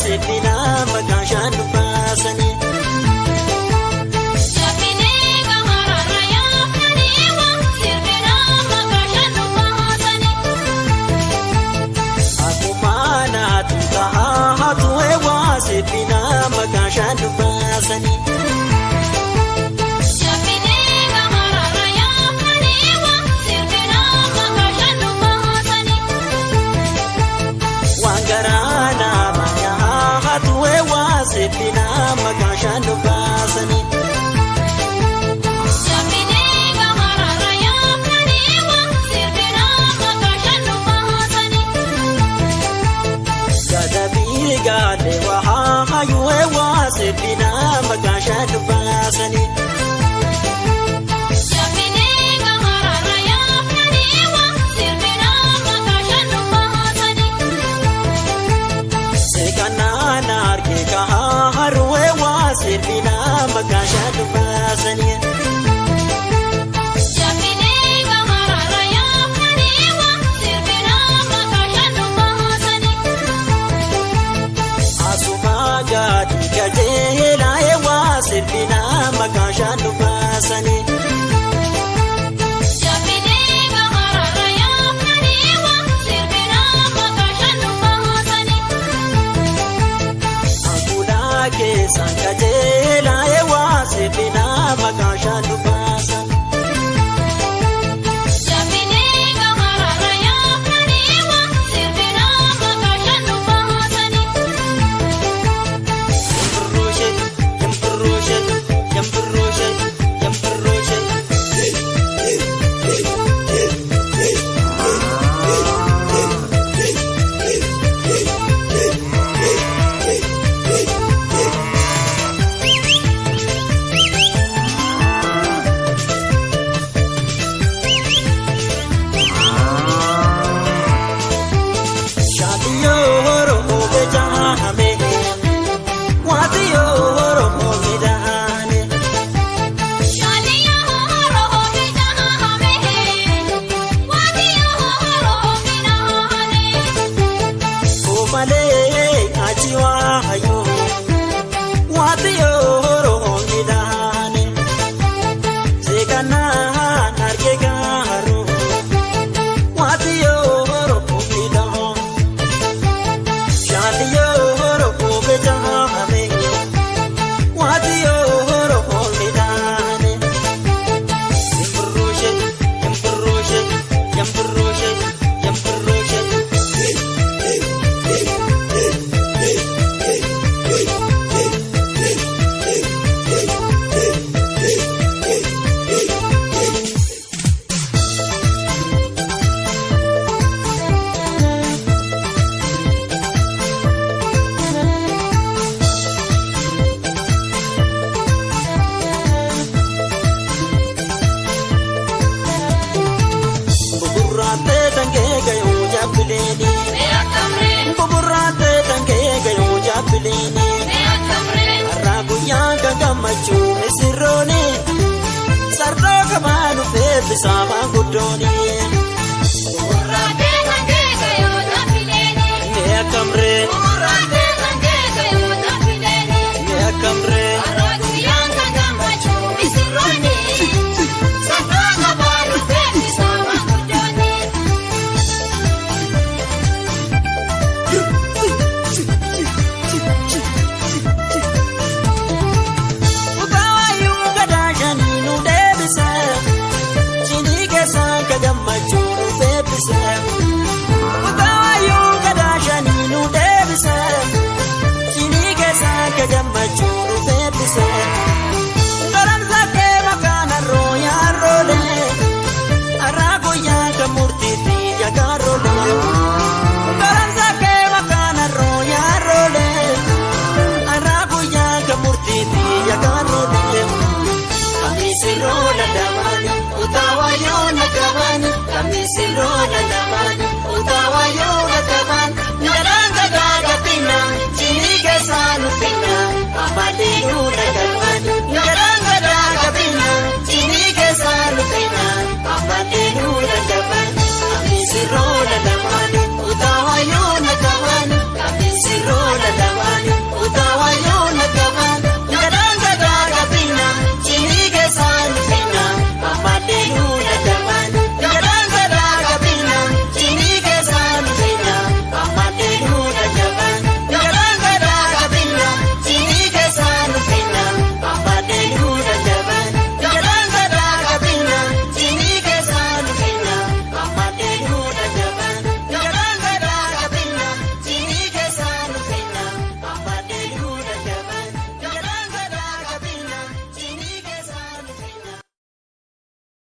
sibbinaa maqaan shaan baasanii. Jabbilee gamararra yaafnaniiwa sirbinaa maqaa shaan baasanii. Akkuma naatu ta'a haatu eewwaa sibbinaa maqaan shaan baasanii. Jabbilee gamararra yaafnaniiwa sirbinaa maqaa shaan baasanii. Waan garaa nama nyaatu eewwaa sibbinaa maqaan shaan baasanii. Jabbilee gamararra yaafnaniiwa sirbinaa maqaa shaan baasanii. Gadabii gaadhe waa hayyuu eewwaa sibbinaa maqaan shaan baasanii. Jabbilee gamararra yaafnaniiwa sirbinaa maqaa shaan baasanii. Seekanaan argee kahaa haruu eewwaa sibbinaa maqaan shaan baasanii. Jabbilee gamararra yaafnaniiwa sirbinaa maqaa shaan baasanii. Asuma gadi gajeela eewwaa sibbinaa maqaan shaan baasanii. Jabbilee gamararra yaafnaniiwa sirbinaa maqaa shaan baasanii. Ankuulaa keessaan gajeela eewwaa sibbinaa maqaan shaan baasanii. Jabbilee gamararra yaafnaniiwa sirbinaa maqaa shaan baasanii. Yamburrooshe yamburrooshe yamburrooshe yamburrooshe. Shaatiyoo horoo bejaame waatiyoo horoo midhaane. Shaaliyaa horoo midhaame waatiyaa horoo midhaane. Koomalee achi waayoo waatiyoo horoo midhaane. Seekanaan argee gaaruu waatiyoo horoo midhaane. Shaatiyoo horoo bejaame waatiyoo horoo midhaane. Yamburrooshe yamburrooshe yamburrooshe yamburrooshe. Buburraatee tangee gayuu jabbileeni. Meeqa Buburraatee tangee gayuu jabbileeni. meeqa Har'a guyyaan kan gammachuu misirrooni. Sardaa qabaa dhufee bisaa maanguddooni. Murraatee kan keessa yoo jabbileeni. Mee akkamree Murraatee kan keessa yoo jabbileeni. mee akkamree Har'a guyyaan kan gammachuu misirrooni. Sabbaa qabaa dhufee bisaa maanguddooni. Utaawayyuu gadaa shanii nu deebise. Shinii keessaan ka gammachuu nu beeksise. Utaawayyuu gadaa shanii nu deebise. Shinii keessaan ka gammachuu nu beeksise. Garamsa kee maqaan harroo yaarroolee. Har'a guyyaan kan murtiitti jagaarroolee. Garamsa kee maqaan harroo yaarroolee. Har'a guyyaan kan murtiitti jagaarroolee. Kamisirroo lalabaani utaawayyoo nagabaani kamisirroo lalabaani.